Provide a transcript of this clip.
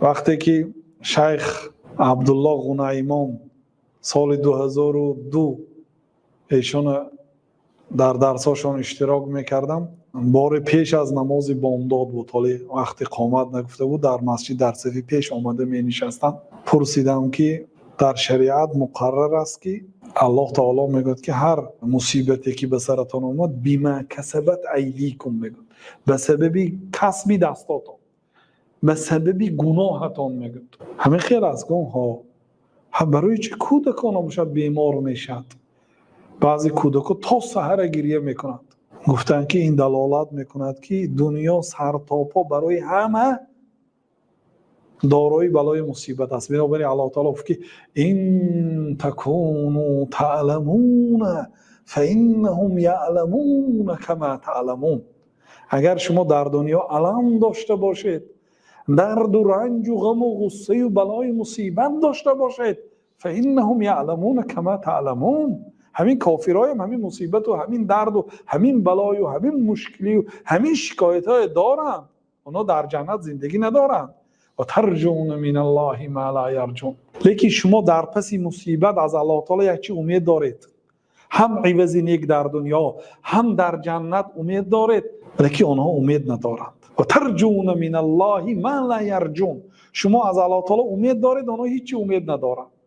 Вақте ки шайх Абдуллоҳ Ғунаймон соли 2002 эшона дар дарсҳошон иштирок мекардам, боре пеш аз намози бомдод буд, ҳоле вақти қомат нагуфта буд, дар масҷид дар сафи пеш омада менишастам. Пурсидам, ки дар шариат муқаррар аст, ки Аллоҳ таоло мегӯяд, ки ҳар мусибате, ки ба саратон омад, بما كسبت أيديكم мегӯяд, ба сабаби касби дастотон, ба сабаби гуноҳатон мегӯяд. Ҳамин хел аст? Гум ҳо. Барои чӣ кӯдакон бошад бемор мешавад? Баъзе кӯдако то саҳара гирья мекунанд. Гуфтанд, ки ин далолат мекунад, ки дунё сартопо барои ҳама дорои балои мусибат аст. Бинобар ин Аллоҳ таоло гуфт, ки إن تكونوا تألمون فإنهم يألمون كما تألمون. Агар шумо дар дунё алам дошта бошед, дарду ранҷу ғаму ғуссаю балои мусибат дошта бошед, فإنهم يألمون كما تألمون. Ҳамин кофирҳоям ҳамин мусибату, ҳамин дарду, ҳамин балою, ҳамин мушкилию, ҳамин шикоятҳое доранд. Онҳо дар ҷаннат зиндагӣ надоранд. وترجون من الله ما لا يرجون. Лекин шумо дар паси мусибат аз Аллоҳ таоло як чи умед доред: ҳам ивази нек дар дунё, ҳам дар ҷаннат умед доред, лекин онҳо умед надоранд. وترجون من الله ما لا يرجون. Шумо аз Аллоҳ таоло умед доред, онҳо ҳеҷ чи умед надоранд.